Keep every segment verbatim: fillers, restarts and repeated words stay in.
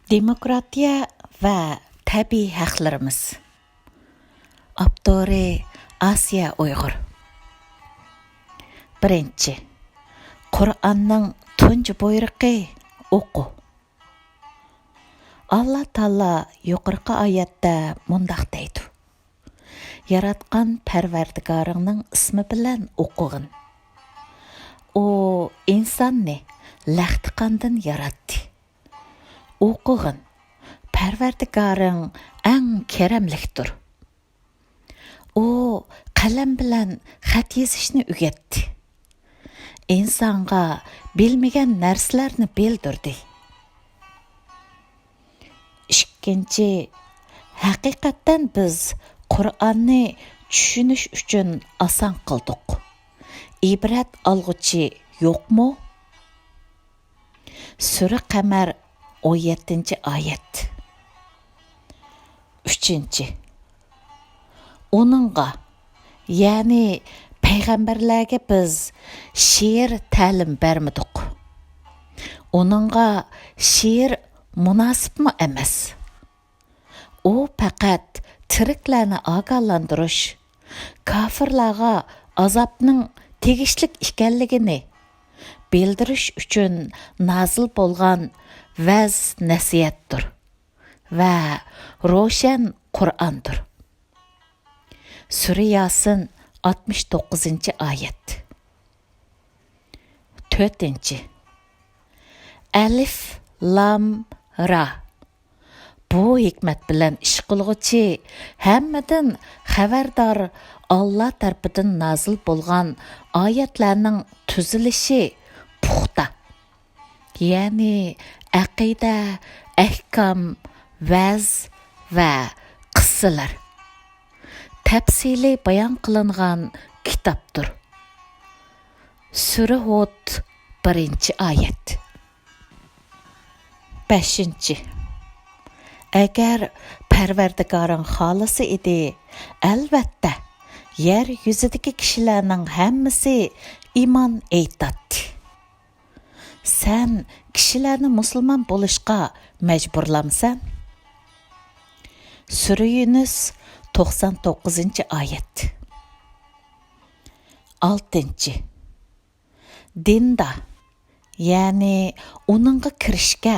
دېموكراتىيە ۋە تەبىئىي ھەقلىرىمىز. ئاپتورى: ئاسىيە ئۇيغۇر. بىرىنچى، قۇرئاننىڭ تۇنجى بۇيرۇقى: ئوقۇ. ئاللا تائالا يۇقىرىقى ئايەتتە مۇنداق دەيدۇ: ياراتقان پەرۋەردىگارىڭنىڭ ئىسمى بىلەن ئوقۇغىن. ئۇ ئىنساننى لەختە قاندىن ياراتتى. ئوقۇغىن، پەرۋەردىگارىڭ ئەڭ كەرەملىكتۇر. ئۇ قەلەم بىلەن خەت يېزىشنى ئۆگەتتى. ئىنسانغا بىلمىگەن نەرسىلەرنى بىلدۈردى. ئىككىنچى، ھەقىقەتەن بىز قۇرئاننى چۈشىنىش ئۈچۈن ئاسان قىلدۇق. ئىبرەت ئالغۇچى يوقمۇ؟ سۈرە قەمەر، ئون يەتتىنچى ئايەت. ئۈچىنچى، ئۇنىڭغا، يەنى پەيغەمبەرلەرگە بىز شېئىر تەلىم بەرمىدۇق. ئۇنىڭغا شېئىر مۇناسىپمۇ ئەمەس. ئۇ پەقەت تىرىكلەرنى ئاگاھلاندۇرۇش، كاپىرلارغا ئازابنىڭ تېگىشلىك ئىكەنلىكىنى بىلدۈرۈش ئۈچۈن نازىل بولغان ۋەز-نەسىھەتتۇر ۋە روشەن قۇرئاندۇر. سۈرە ياسىن، ئاتمىش توققۇزىنچى ئايەت. تۆتىنچى، ئەلىف، لام، را. بۇ ھېكمەت بىلەن ئىش قىلغۇچى، ھەممىدىن خەۋەردار، ئاللا تەرىپىدىن نازىل بولغان ئايەتلەرنىڭ تۈزۈلۈشى پۇختا. يەنى ئەقىدە، ئەھكام، ۋەز ۋە قىسسىلەر تەپسىلىي بايان قىلىنغان كىتابتۇر. سۈرە ھۇد، بىرىنچى ئايەت. بەشىنچى، ئەگەر پەرۋەردىگارىڭ خالىسا ئىدى، ئەلۋەتتە، يەر يۈزىدىكى كىشىلەرنىڭ ھەممىسى ئىمان ئېيتاتتى. سەن كىشىلەرنى مۇسۇلمان بولۇشقا مەجبۇرلامسەن؟ سۈرە يۇنۇس، توقسان توققۇزىنچى ئايەت. ئالتىنچى، دىندا، يەنى ئۇنىڭغا كىرىشكە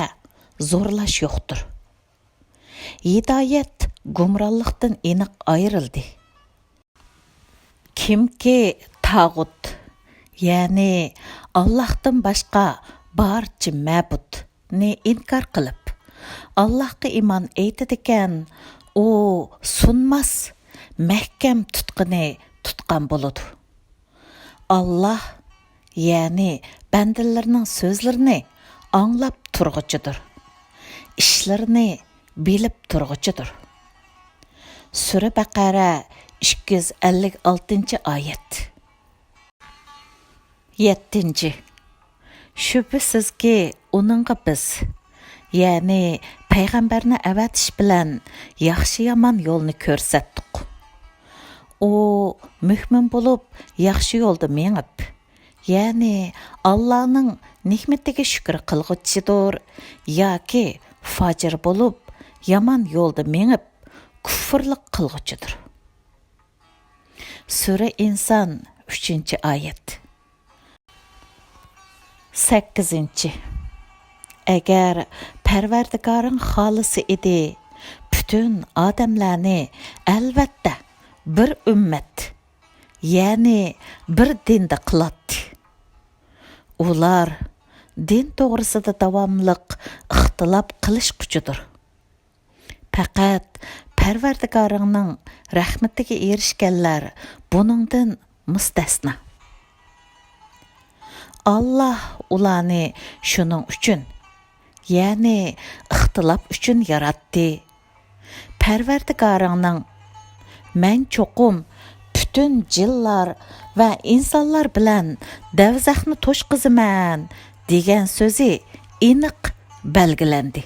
زورلاش يوقتۇر. ھىدايەت گۇمرانلىقتىن ئېنىق ئايرىلدى. كىمكى تاغۇت، يەنى ئاللاھتىن باشقا بارچە مەبۇدنى ئىنكار قىلىپ، ئاللاھقا ئىمان ئېيتىدىكەن، ئۇ سۇنماس، مەھكەم تۇتقىنى تۇتقان بولىدۇ. ئاللاھ، يەنى بەندىلىرىنىڭ سۆزلىرىنى ئاڭلاپ تۇرغۇچىدۇر، ئىشلىرىنى بىلىپ تۇرغۇچىدۇر. سۈرە بەقەرە، ئىككى يۈز ئەللىك ئالتىنچى ئايەت. يەتتىنچى، شۈبھىسىزكى، ئۇنىڭغا بىز، يەنى پەيغەمبەرنى ئەۋەتىش بىلەن ياخشى-يامان يولنى كۆرسەتتۇق. ئۇ مۆمىن بولۇپ، ياخشى يولدا مېڭىپ، يەنى ئاللانىڭ نېمىتىگە شۈكۈر قىلغۇچىدۇر ياكى فاجىر بولۇپ، يامان يولدا مېڭىپ، كۇفرلۇق قىلغۇچىدۇر. سۈرە ئىنسان، ئۈچىنچى ئايەت. سەككىزىنچى، ئەگەر پەرۋەردىگارىڭ خالىسا ئىدى، پۈتۈن ئادەملەرنى ئەلۋەتتە بىر ئۈممەت، يەنى بىر دىندا قىلاتتى. ئۇلار دىن توغرىسىدا داۋاملىق ئىختىلاپ قىلىشقۇچىدۇر. پەقەت پەرۋەردىگارىڭنىڭ رەھمىتىگە ئېرىشكەنلەر بۇنىڭدىن مۇستەسنا. ئاللاھ ئۇلارنى شۇنىڭ ئۈچۈن، يەنى ئىختىلاپ ئۈچۈن ياراتتى. پەرۋەردىگارىڭنىڭ، مەن چوقۇم پۈتۈن جىنلار ۋە ئىنسانلار بىلەن دەۋزەخنى توشقۇزىمەن، دېگەن سۆزى ئېنىق بەلگىلەندى.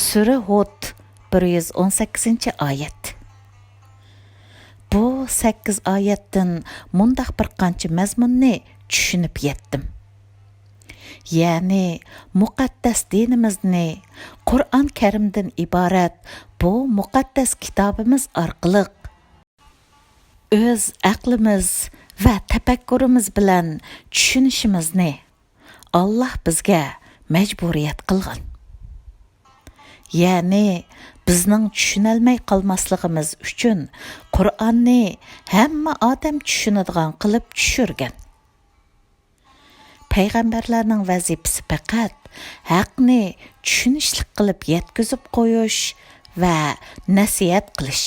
سۈرە ھۇد، بىر يۈز ئون سەككىزىنچى ئايەت. بۇ سەككىز ئايەتتىن مۇنداق بىر قانچە مەزمۇننى چۈشىنىپ يەتتىم. يەنى مۇقەددەس دىنىمىزنى، قۇرئان كەرىمدىن ئىبارەت بۇ مۇقەددەس كىتابىمىز ئارقىلىق ئۆز ئەقلىمىز ۋە تەپەككۇرىمىز بىلەن چۈشىنىشىمىزنى ئاللاھ بىزگە مەجبۇرىيەت قىلغان. يەنى بىزنىڭ چۈشىنەلمەي قالماسلىقىمىز ئۈچۈن قۇرئاننى ھەممە ئادەم چۈشىنىدىغان قىلىپ چۈشۈرگەن. پەيغەمبەرلەرنىڭ ۋەزىپىسى پەقەت ھەقنى چۈشىنىشلىك قىلىپ يەتكۈزۈپ قويۇش ۋە نەسىھەت قىلىش.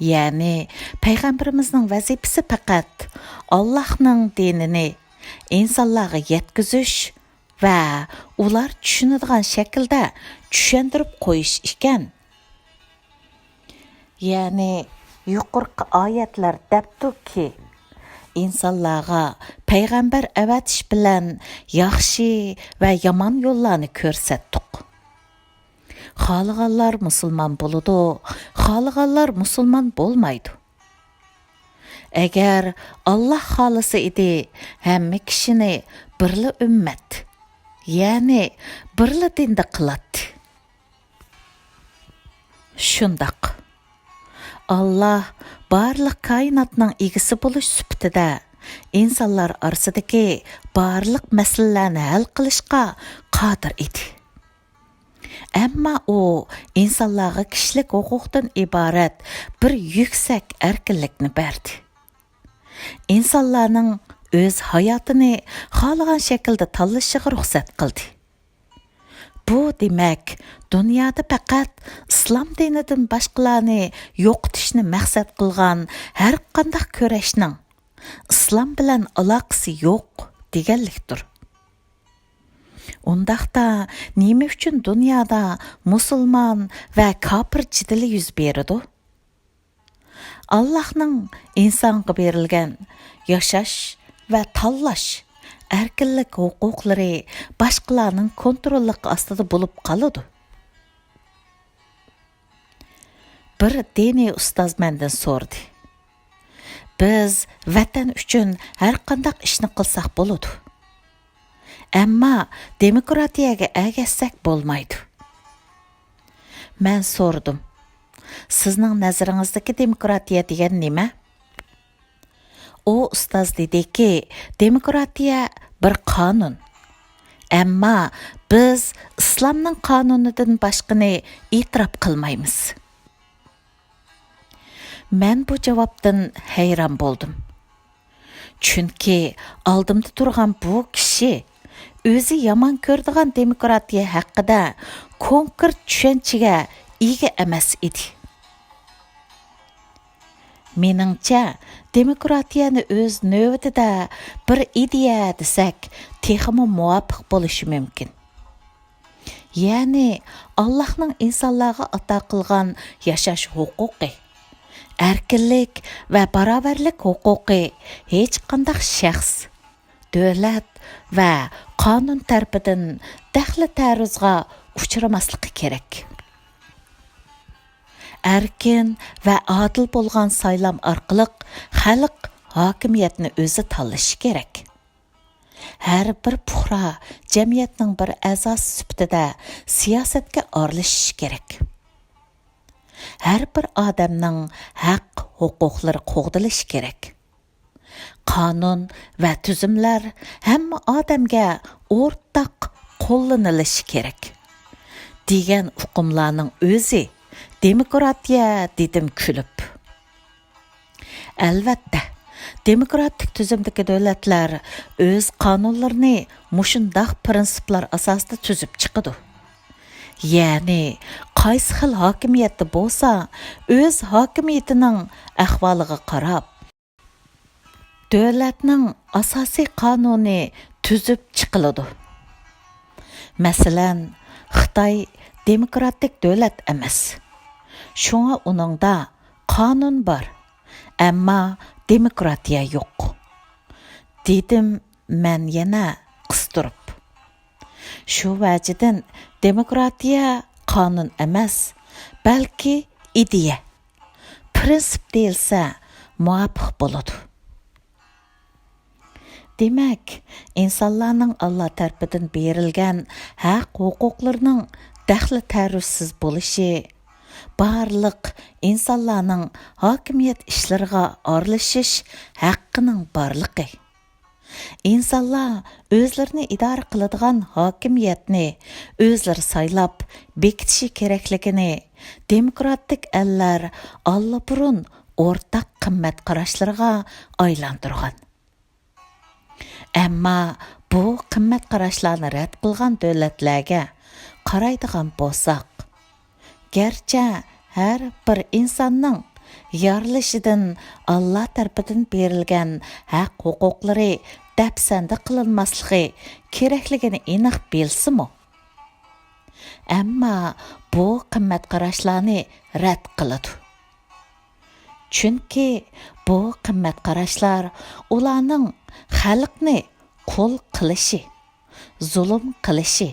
يەنى پەيغەمبىرىمىزنىڭ ۋەزىپىسى پەقەت ئاللاھنىڭ دىنىنى ئىنسانلارغا يەتكۈزۈش ۋە ئۇلار چۈشىنىدىغان شەكىلدە چۈشەندۈرۈپ قويۇش ئىكەن. يەنى يۇقىرىقى ئايەتلەر دەپتۇكى، ئىنسانلارغا پەيغەمبەر ئەۋەتىش بىلەن ياخشى ۋە يامان يوللارنى كۆرسەتتۇق. خالىغانلار مۇسۇلمان بولىدۇ، خالىغانلار مۇسۇلمان بولمايدۇ. ئەگەر ئاللاھ خالىسا ئىدى، ھەممە كىشىنى بىرلا ئۈممەت، يەنى بىرلا دىندا قىلاتتى. شۇنداق. ئاللاھ بارلىق كائىناتنىڭ ئىگىسى بولۇش سۈپىتىدە ئىنسانلار ئارىسىدىكى بارلىق مەسىلىلەرنى ھەل قىلىشقا قادىر ئىدى. ئەمما ئۇ ئىنسانلارغا كىشىلىك ھوقۇقتىن ئىبارەت بىر يۈكسەك ئەركىنلىكنى بەردى. ئىنسانلارنىڭ ئۆز ھاياتىنى خالىغان شەكىلدە تاللىشىغا رۇخسەت قىلدى. بۇ دېمەك، دۇنيادا پەقەت ئىسلام دىنىدىن باشقىلارنى يوقىتىشنى مەقسەت قىلغان ھەرقانداق كۈرەشنىڭ ئىسلام بىلەن ئالاقىسى يوق دېگەنلىكتۇر. ئۇنداقتا نېمە ئۈچۈن دۇنيادا مۇسۇلمان ۋە كاپىر جېدىلى يۈز بېرىدۇ؟ ئاللاھنىڭ ئىنسانغا بېرىلگەن ياشاش ۋە تاللاش ئەركىنلىك ھوقۇقلىرى باشقىلارنىڭ كونتروللۇقى ئاستىدا بولۇپ قالىدۇ. بىر دىنىي ئۇستاز مەندىن سورىدى، بىز ۋەتەن ئۈچۈن ھەرقانداق ئىشنى قىلساق بولىدۇ. ئەمما دېموكراتىيەگە ئەگەشسەك بولمايدۇ. مەن سورىدىم، سىزنىڭ نەزىرىڭىزدىكى دېموكراتىيە دېگەن نېمە؟ ئۇ ئۇستاز دېدىكى، دېموكراتىيە بىر قانۇن. ئەمما بىز ئىسلامنىڭ قانۇنىدىن باشقىنى ئېتىراپ قىلمايمىز. مەن بۇ جاۋابتىن ھەيران بولدۇم. چۈنكى ئالدىمدا تۇرغان بۇ كىشى ئۆزى يامان كۆرىدىغان دېموكراتىيە ھەققىدە كونكرېت چۈشەنچىگە ئىگە ئەمەس ئىدى. مېنىڭچە، دېموكراتىيەنى ئۆز نۆۋىتىدە بىر ئىدىيە دېسەك، تېخىمۇ مۇۋاپىق بولۇشى مۇمكىن. يەنى، ئاللاھنىڭ ئىنسانلارغا ئاتا قىلغان ياشاش ھوقۇقى، ئەركىنلىك ۋە باراۋەرلىك ھوقۇقى ھېچقانداق شەخس، دۆلەت ۋە قانۇن تەرىپىدىن دەخلى-تەرۇزغا ئۇچرىماسلىقى كېرەك. ئەركىن ۋە ئادىل بولغان سايلام ئارقىلىق خەلق ھاكىمىيەتنى ئۆزى تاللىشى كېرەك. ھەر بىر پۇقرا جەمئىيەتنىڭ بىر ئەزاسى سۈپىتىدە سىياسەتكە ئارىلىشىشى كېرەك. ھەر بىر ئادەمنىڭ ھەق-ھوقۇقلىرى قوغدىلىشى كېرەك. قانۇن ۋە تۈزۈملەر ھەممە ئادەمگە ئورتاق قوللىنىلىشى كېرەك، دېگەن ئۇقۇملارنىڭ ئۆزى دېموكراتىيە، دېدىم كۈلۈپ. ئەلۋەتتە، دېموكراتىك تۈزۈمدىكى دۆلەتلەر ئۆز قانۇنلىرىنى مۇشۇنداق پىرىنسىپلار ئاساسىدا تۈزۈپ چىقىدۇ. يەنى، قايسى خىل ھاكىمىيەتتە بولسا، ئۆز ھاكىمىيىتىنىڭ ئەھۋالىغا قاراپ، دۆلەتنىڭ ئاساسىي قانۇنى تۈزۈپ چىقىلىدۇ. مەسىلەن، خىتاي دېموكراتىك دۆلەت ئەمەس. شۇڭا ئۇنىڭدا قانۇن بار، ئەمما دېموكراتىيە يوق، دېدىم مەن يەنە قىستۇرۇپ. شۇ ۋەجىدىن دېموكراتىيە قانۇن ئەمەس، بەلكى ئىدىيە، پىرىنسىپ دېيىلسە مۇۋاپىق بولىدۇ. دېمەك، ئىنسانلارنىڭ ئاللا تەرىپىدىن بېرىلگەن ھەق-ھوقۇقلىرىنىڭ دەخلى-تەرۇزسىز بولۇشى، بارلىق ئىنسانلارنىڭ ھاكىمىيەت ئىشلىرىغا ئارىلىشىش ھەققىنىڭ بارلىقى، ئىنسانلار ئۆزلىرىنى ئىدارە قىلىدىغان ھاكىمىيەتنى ئۆزلىرى سايلاپ بېكىتىشى كېرەكلىكىنى دېموكراتىك ئەللەر ئاللىبۇرۇن ئورتاق قىممەت قاراشلىرىغا ئايلاندۇرغان. ئەمما بۇ قىممەت قاراشلارنى رەت قىلغان دۆلەتلەرگە قارايدىغان بولساق، گەرچە ھەر بىر ئىنساننىڭ يارىلىشىدىن ئاللا تەرىپىدىن بېرىلگەن ھەق-ھوقۇقلىرى دەپسەندە قىلىنماسلىقى كېرەكلىكىنى ئېنىق بىلسىمۇ، ئەمما بۇ قىممەت قاراشلارنى رەت قىلىدۇ. چۈنكى بۇ قىممەت قاراشلار ئۇلارنىڭ خەلقنى قۇل قىلىشى، زۇلۇم قىلىشى،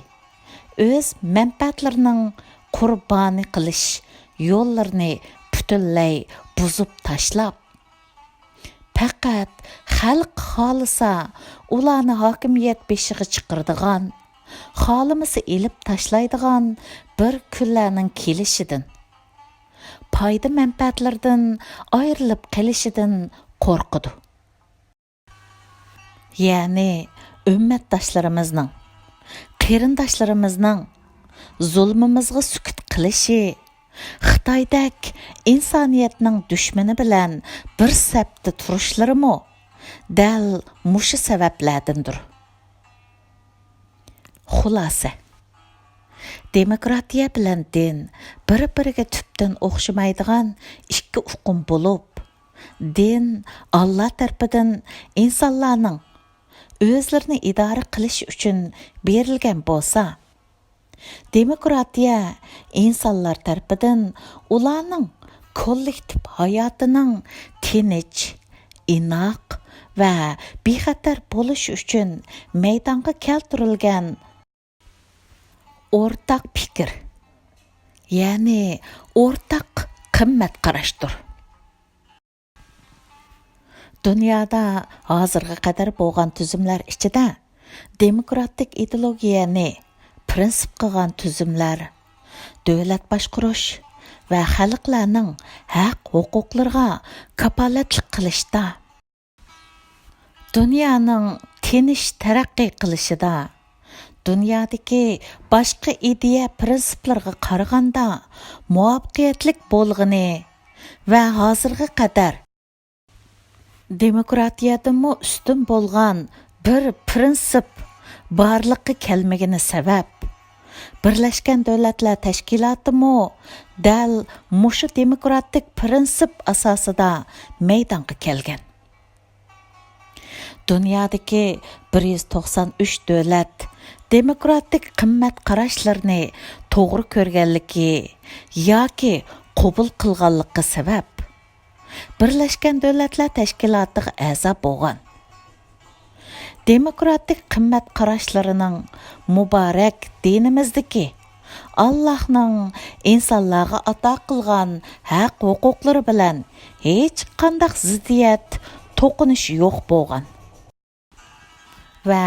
ئۆز مەنپەئەتلىرىنىڭ قۇربانى قىلىش يوللىرىنى پۈتۈنلەي بۇزۇپ تاشلاپ، پەقەت خەلق خالىسا ئۇلارنى ھاكىمىيەت بېشىغا چىقىرىدىغان، خالىمىسا ئېلىپ تاشلايدىغان بىر كۈنلەرنىڭ كېلىشىدىن، پايدا-مەنپەئەتلىرىدىن ئايرىلىپ قېلىشىدىن قورقىدۇ. يەنى ئۈممەتداشلىرىمىزنىڭ، قېرىنداشلىرىمىزنىڭ زۇلمىمىزغا سۈكۈت قىلىشى، خىتايدەك ئىنسانىيەتنىڭ دۈشمىنى بىلەن بىر سەپتە تۇرۇشلىرىمۇ دەل مۇشۇ سەۋەبلەردىندۇر. خۇلاسە، دېموكراتىيە بىلەن دىن بىر-بىرىگە تۈپتىن ئوخشىمايدىغان ئىككى ئۇقۇم بولۇپ، دىن ئاللا تەرىپىدىن ئىنسانلارنىڭ ئۆزلىرىنى ئىدارە قىلىشى ئۈچۈن بېرىلگەن بولسا، دېموكراتىيە ئىنسانلار تەرىپىدىن ئۇلارنىڭ كوللېكتىپ ھاياتىنىڭ تىنچ، ئىناق ۋە بىخەتەر بولۇشى ئۈچۈن مەيدانغا كەلتۈرۈلگەن ئورتاق پىكىر، يەنى ئورتاق قىممەت قاراشتۇر. دۇنيادا ھازىرغا قەدەر بولغان تۈزۈملەر ئىچىدە دېموكراتىك ئىدېئولوگىيەنى پىرىنسىپ قىلغان تۈزۈملەر دۆلەت باشقۇرۇش ۋە خەلقلەرنىڭ ھەق-ھوقۇقلىرىغا كاپالەتلىك قىلىشتا، دۇنيانىڭ تىنچ تەرەققىي قىلىشىدا، دۇنيادىكى باشقا ئىدىيە پىرىنسىپلىرىغا قارىغاندا مۇۋەپپەقىيەتلىك بولغىنى ۋە ھازىرغا قەدەر دېموكراتىيەدىنمۇ ئۈستۈن بولغان بىر پىرىنسىپ بارلىققا كەلمىگىنى سەۋەب، بىرلەشكەن دۆلەتلەر تەشكىلاتىمۇ دەل مۇشۇ دېموكراتىك پىرىنسىپ ئاساسىدا مەيدانغا كەلگەن. دۇنيادىكى بىر يۈز توقسان ئۈچ دۆلەت دېموكراتىك قىممەت قاراشلىرىنى توغرا كۆرگەنلىكى ياكى قوبۇل قىلغانلىقى سەۋەب، بىرلەشكەن دۆلەتلەر تەشكىلاتىغا ئەزا بولغان. دېموكراتىك قىممەت قاراشلىرىنىڭ مۇبارەك دىنىمىزدىكى ئاللاھنىڭ ئىنسانلارغا ئاتا قىلغان ھەق-ھوقۇقلىرى بىلەن ھېچقانداق زىددىيەت، توقۇنۇش يوق بولغان ۋە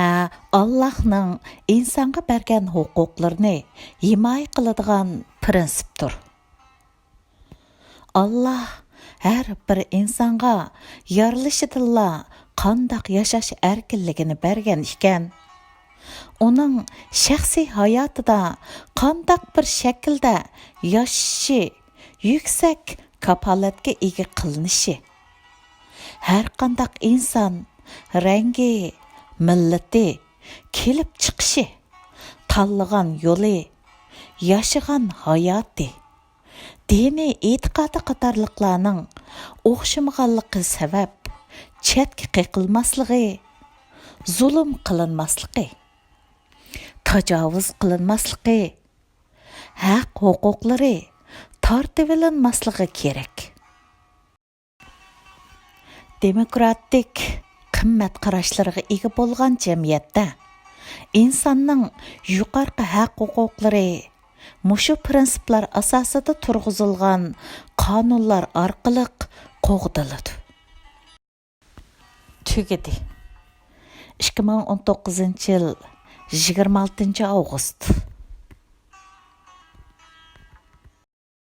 ئاللاھنىڭ ئىنسانغا بەرگەن ھوقۇقلىرىنى ھىمايە قىلىدىغان پىرىنسىپتۇر. ئاللاھ ھەر بىر ئىنسانغا يارىلىشىدىنلا قانداق ياشاش ئەركىنلىكىنى بەرگەن ئىكەن، ئۇنىڭ شەخسىي ھاياتىدا قانداق بىر شەكىلدە ياشىشى يۈكسەك كاپالەتكە ئىگە قىلىنىشى، ھەرقانداق ئىنسان رەڭگى، مىللىتى، كېلىپ چىقىشى، تاللىغان يولى، ياشىغان ھاياتى، دىنىي ئېتىقادى قاتارلىقلارنىڭ ئوخشىمىغانلىقى سەۋەب، چەتكە قېقىلماسلىقى، زۇلۇم قىلىنماسلىقى، تاجاۋۇز قىلىنماسلىقى، ھەق-ھوقۇقلىرى تارتىۋېلىنماسلىقى كېرەك. دېموكراتىك قىممەت قاراشلىرىغا ئىگە بولغان جەمئىيەتتە ئىنساننىڭ يۇقىرىقى ھەق-ھوقۇقلىرى مۇشۇ پىرىنسىپلار ئاساسىدا تۇرغۇزۇلغان قانۇنلار ئارقىلىق قوغدىلىدۇ. تۈگىدى. ئىككى مىڭ ئون توققۇزىنچى يىل، يىگىرمە ئالتىنچى ئاۋغۇست.